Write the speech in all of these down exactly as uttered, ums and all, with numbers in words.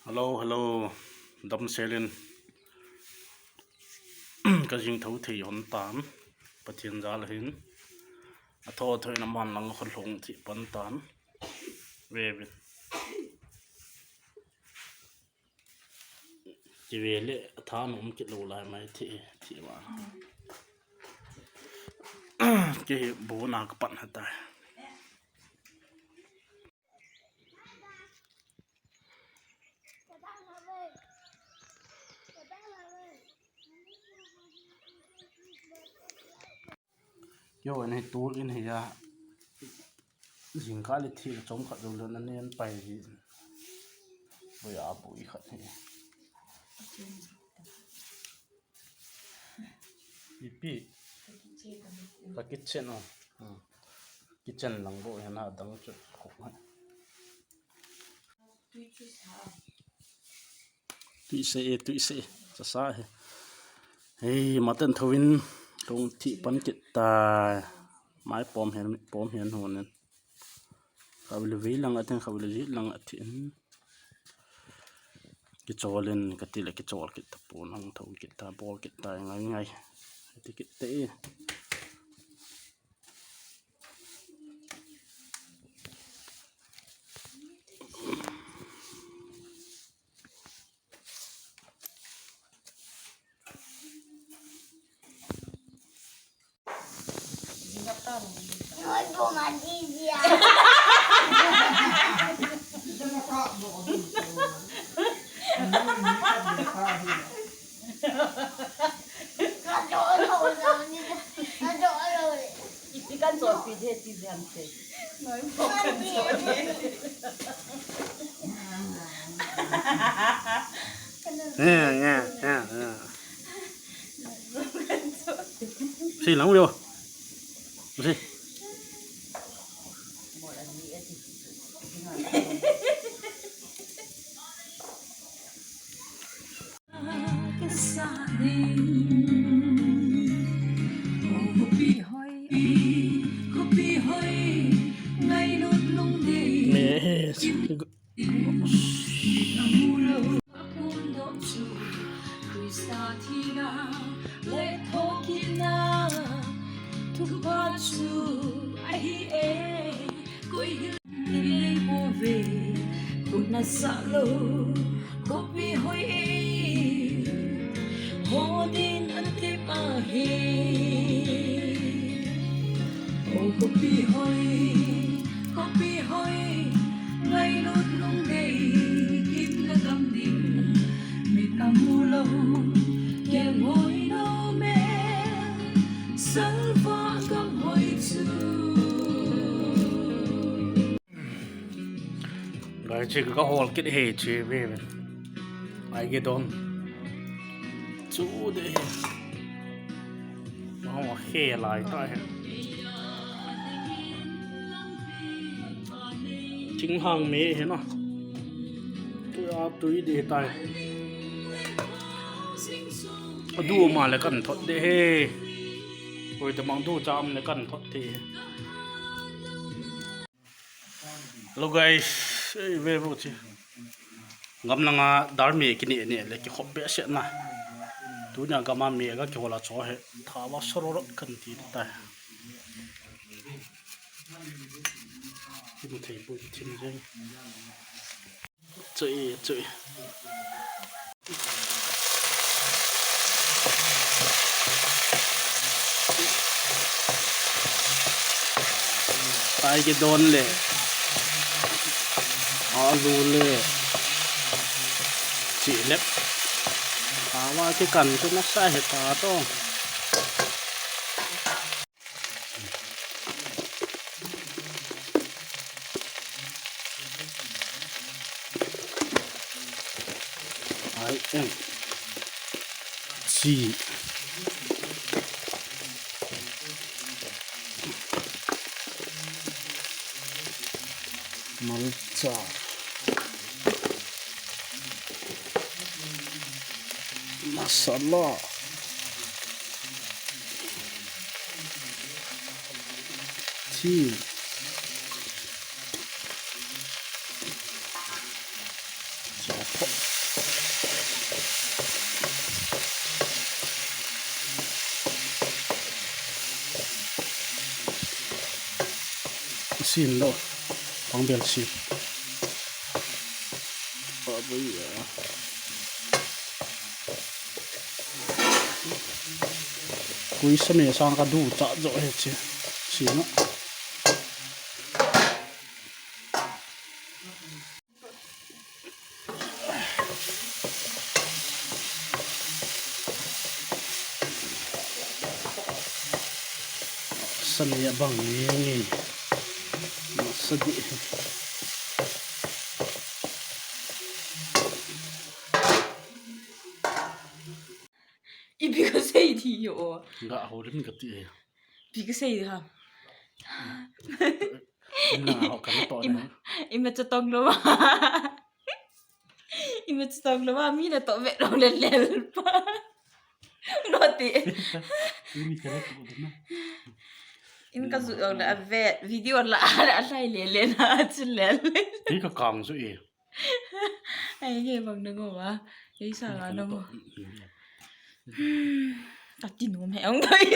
Hello, hello. Damsel in ka jing tho thei hon tan. Pathen jal ahin. Atho atho in aman lang kho lhong thi pan tan. Ve ve. Ti ve le atha nom kit lou lai mai thi thi va. Kei bu na ka pan ha tai. Kio, en hi tul in hi a, jingkah le thil chom khat jou le na nen pai hi. Boi a boi khat hi. Ipi. Ka kitchen o. Hmm. Kitchen lang bou hi na dang chu. Tuise e, tuise e. Sa sa he. Hei, maten thovin kong thi pan kit ta. Mai pom hen, pom hen honen. Khavile vei lang atin, khavile ji lang atin. Kichol in, kati le kichol kit ta pon, hung tho kit ta, bol kit ta, ngai ngai. Ti kit te. Ipi kan chonpi de ti jam te. Noi po kan chon. Nge, nge, nge, nge. Si lang yo. Si. Khut na sah lou, khopi hoi e, ho din an tep ahi. O khopi hoi, khopi hoi, ngailut lungdei, gim le gam ding, mit a mu lou, keng hoi nom e, salva gam hoi chu. Guys, che ka hol kit he che ve ve. Ai ke don. Chu de he. Ma ho he lai ta he. Thinglhang me he na. Tui a tui de tai. Adu ma le kan thot de he. Koi ta mang du cham le kan thot de he. Hello guys, ei ve vo chi. Gam langa dal me kine ne le kikhop behseh na. Tunia gam a me ga kihol a cho he. Thawa sororot kan ti ta. Kimu thei poi thim jeng. Chui, chui. Tai ke don le. Alu le. Chi lep. Awa ke kan tu na sa he ta to. Ai em. Chi. Malcha. Masala. Chi. Cha Sin lo, pangbel sin. Ba bui a. Kui sa me sang ka du cha jo he che. Sin a. Sa me a bang ni ni. Sa di. Ipi kasei di o. Ga ho lim kati e. Ipi kasei di ha. Ina ho kan to na. Ima, ima chatong lou. Ima chatong lou, mi natoh vet lou le lel pa. Noti. Imi kare tu na. Ima kajut lou le avet, video la, la lai le le na chu lel. Ti ka kang su e. Ai, he bang na ngo wa. Ei sa la na ngo. Ka ti nom he ong dai.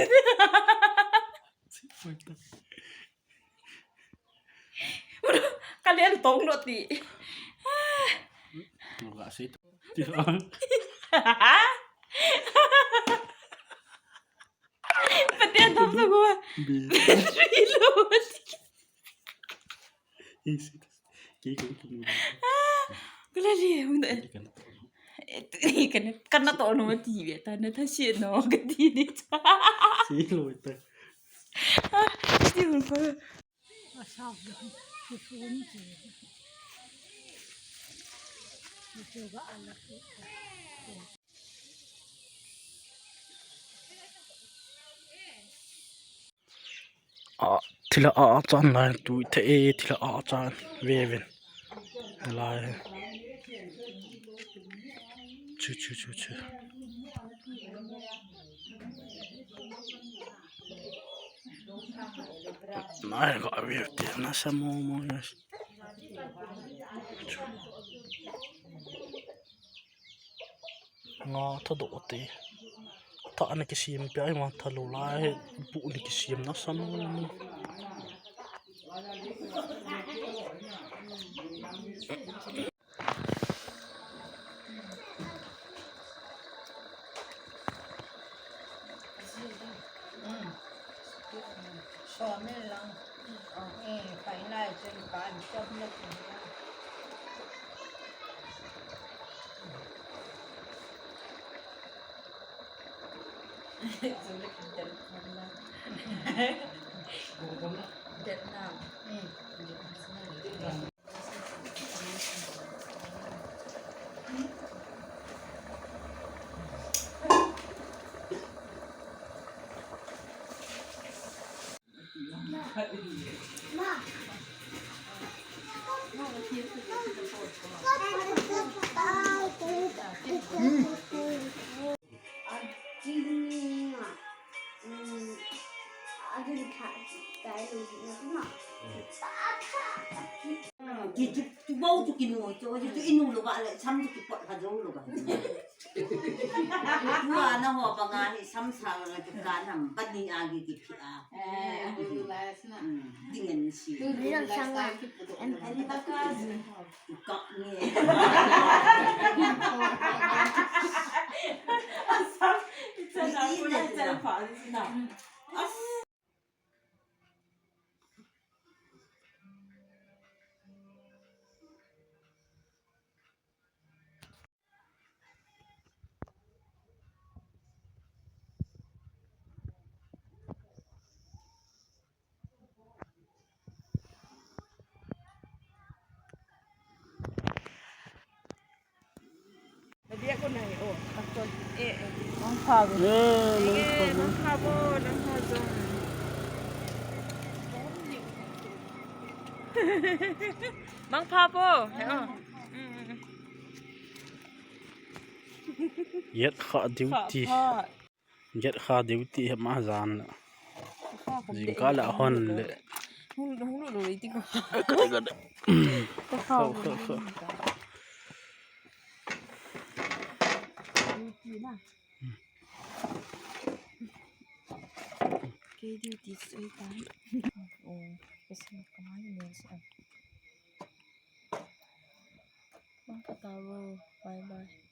Ka le tong lo ti. Lo ka se. Ti lo. Pati ang tong sa gua. Bi. Reload. Isi. Ki ko ko. Kala li, hunda. Kana, kana to no ti be ta na ta si no ka ti ni ta. Si lo ta. Ti un ko. A, thila a, a chan lai tu the e, thila a, a chan ve ven. Lai. Chu, chu, chu, chu. Nai ga ve te na sa mo mo yes. Nga thadoh te. Tha ana kisem pe ai nga thalou lai bu ni kisem na sa mo mo. Ki, ki, ki bou chu kinu, chu, chu, chu inu lou ba le, sam chu kipot kha jou lou ba. Tua na ho pa nga hi sam sa la chu ka nam pa ni a gi ki phi a. Eh, tu la sna. Hmm, ding en si. Tu la sna. Ani ba ka. Ka ni. Asam, it's a na, it's a pa, it's na. As Mangpha bo. Eh, mangpha bo. Mangpha bo, mangpha jong. Mangpha bo. Eh, oh. Mm, mm, mm. Yet kha duty. Kha, kha. Get kha deu ti he ma jan le. Jingkah le hon le. Hung, hung lo lo ti ko. Kha, kha, kha. Kei duty chu ei tan. Oh, kei sin kamai ni sa. Mangpha tao. Bye bye.